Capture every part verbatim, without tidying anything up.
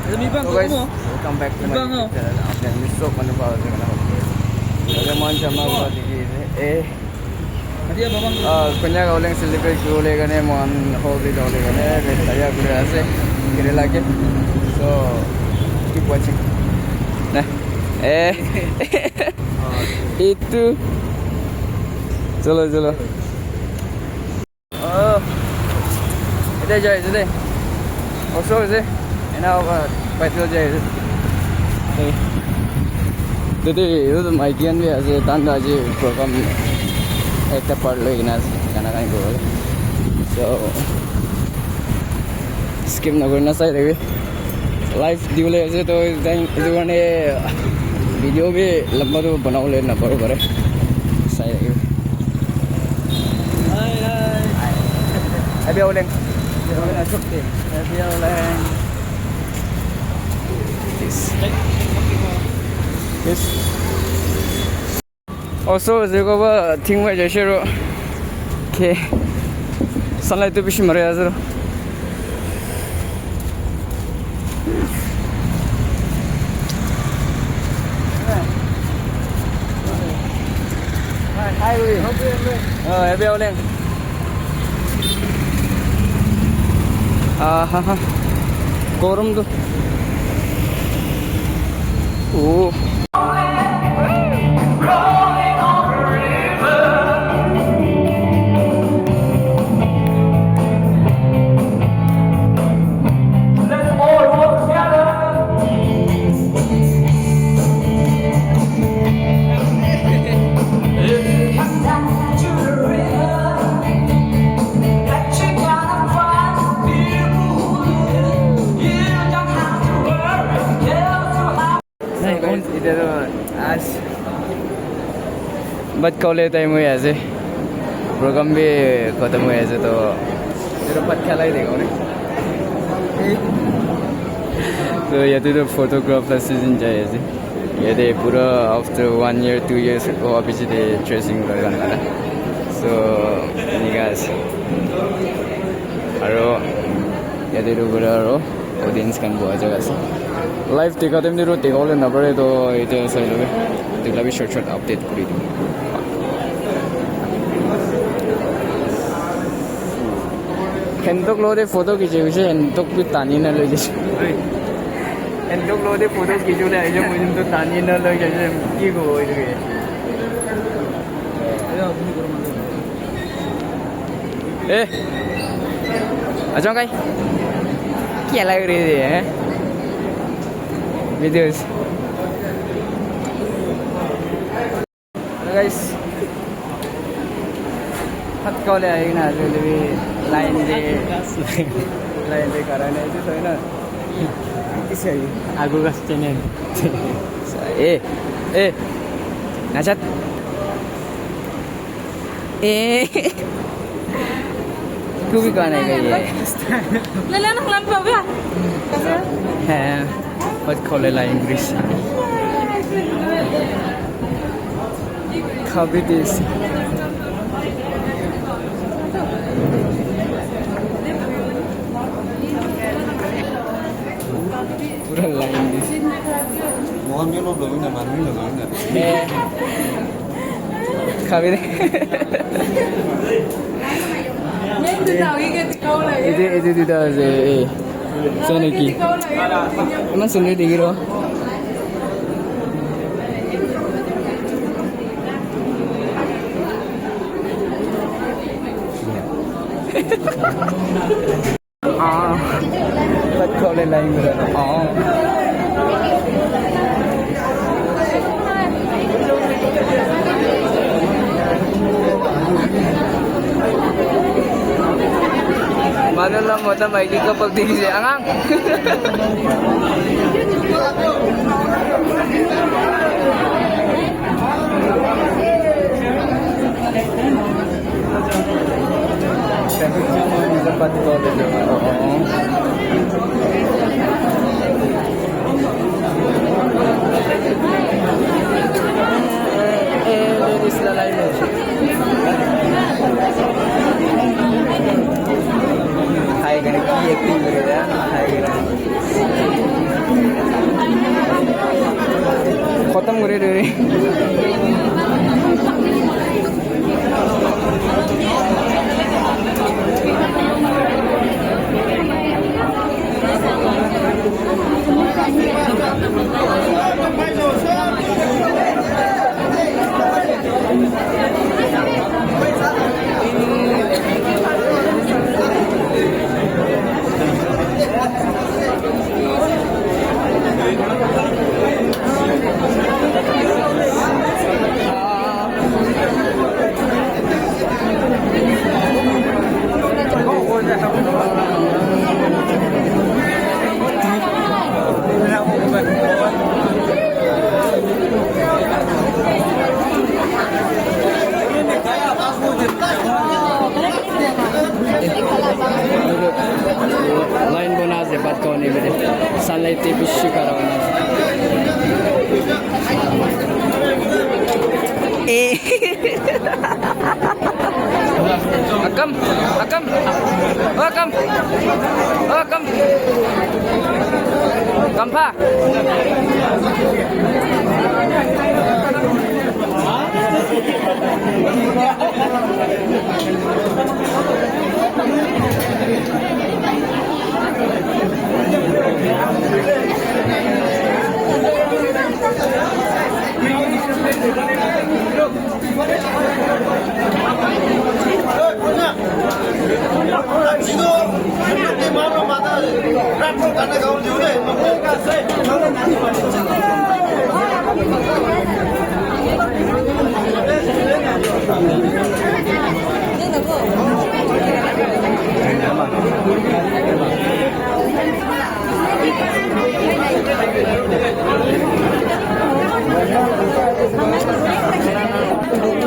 So guys, welcome back to my YouTube channel. Apni khan sob manu bhal ase koina hope kuri ase. Tate moikhan jama kura dikhi ase. Eh, ah, Konyak Aoleang celebrate kuribole karne moikhan hall te jabole karne wait kuri ase. Kerala ke. So, keep watching. Nah. Eh. Itu. Chalo, chalo. Oh, ete jai ase de. Oso ase. Ena hoba paisal jai ase. Hey. Tete, etu tu maiki khan bi ase, tan tu aji program ekta part loi kena ase, gana khan kuribole. So, skip nakuri na sai thakibi. Live dibole ase to, etu karne video bi lamba tu banabole napare pare. Sai thakibi. Hi, hi. Happy Aoleang. Happy Aoleang. Happy Aoleang. Yes. Yes. Oso ase koba thing bai jaise ro. Ke. Sunlight tu bishi mari ase ro. Hi, hi. Oh, happy Aoleang. Ah, ha, ha. Gorom tu. Oh. Guys, ite toh as bhat khawole time hoi ase, program bi khatam hoi ase, toh ite toh bhat khalai de kore. So yate toh photograph la season jai ase. Yate pura after one year, two years howa piche te dressing loi khan laka. So enika ase. Aro yate toh pura aro audience khan boha jaga ase. Live dikha time te toh dikha bole napare toh, etia sai lobi. Etu la bi short short update kuri dibo. Hentok lo de photo khichi bole, hentok bi tani na loi jaise. Hentok lo de photo khichi bole aise, moi jun toh tani na loi jaise. Ki kobo etu ke? Eh, Ajong kai. Kya lag rahi hai, eh? Videos. Hello guys. Bhat khawole ahi na ase hoile bi line de, line de khara nai ase, toh na. Kisa hi? Agu gas channel. Eh, eh. Nachat. Eh. Kubi kau nahi gayi hai. Lala nang lampa ba? Hai. Bhat khawole la English. Khabi desi. Pura line desi. Mohan bhi olop lobina, manu bhi lobina. Khabi de. Ede, ede duita ase, eh. Sai neki? Iman sundor dikhi ro. Ah, bhat khawole line mila na. Ah. Manu la mota maiki couple dikhi se, angang. Hi, gonna ki acting kore ya? Hi, gonna. Line bona ase, bhat khawani bole. Sunlight te bishi khara hoina ase. Eh. Akam, akam, akam, akam, kampha.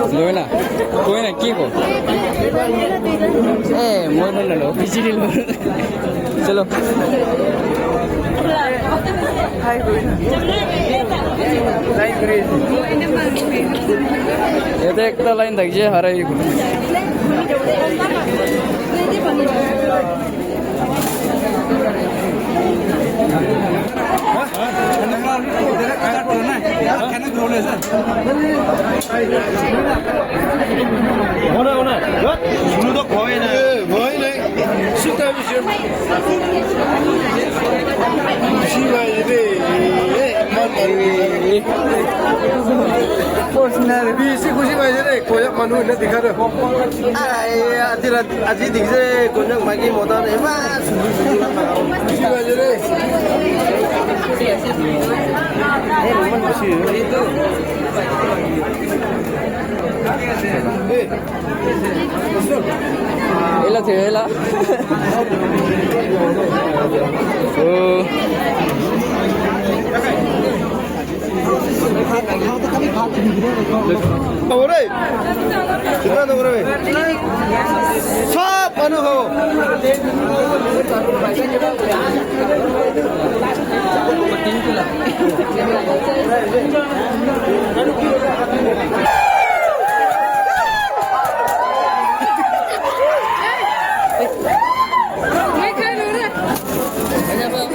Loi na, koi na, ki ko? Eh, moi na lo, bichiri lo. Chalo. Yate ekta line thakise, harai. Personal. Bisi khushi paise de, koya manu ina dikha de. Ai, ati rat, aji dikse, konyak maki mota de, mas. Khushi paise de. Ela the, ela. Oh. Ore. Kita tu ore. Sab manu ho.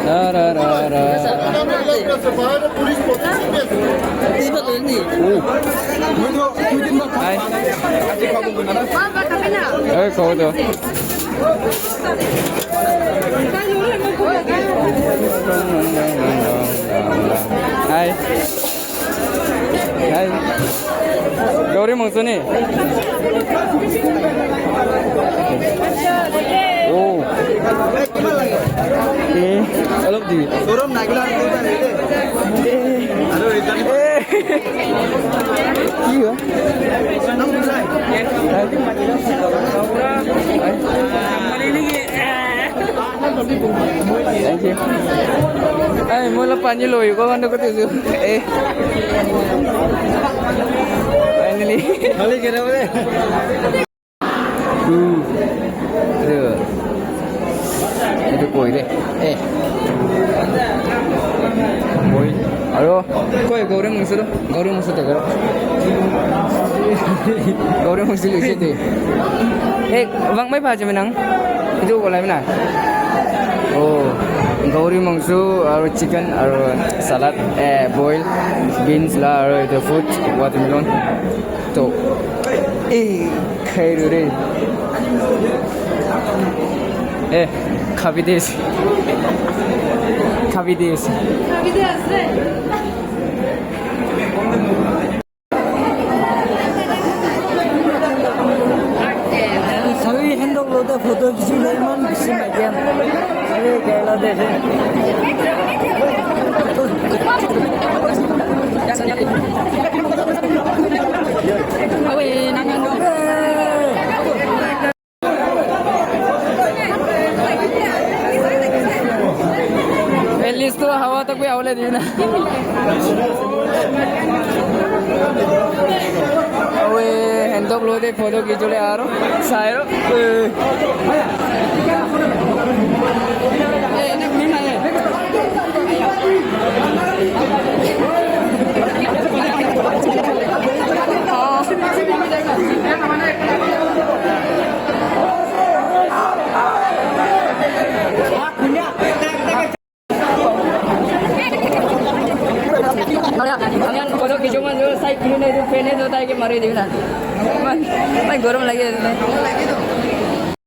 Ra, ra, ra, ra. Hi. Oi, kau tu. Hi. Hi. Gauri mangso ni? Oh. Eh, alop di. Ki ho? Thank you. Ai, moi la pani loi ko manu ko tu. Eh. Finally. Khali kena bole. Hmm. Itu. Itu koi de. Eh. Koi. Aro. Koi, gauri mangso. Gauri mangso te karo. Gauri mangso le se te. Eh, bang mai pa je menang. Itu ko lai na. Oh. Gauri mangso aru chicken aru salad, eh, boil beans la aru etu fruit watermelon. To, eh, khai ru re. Eh, khabi des. Khabi des. Sabi handle lo de photo khichi le iman bishi mage. Are kaila de. At least to hawa tak bhi awle dina. Oye, handle lo de photo khichole aro. Sairo. Ami khan photo khichom man jo, sai kile nai to pehne to tai ke mari dibi na. Iman, iman gorom lagi ase.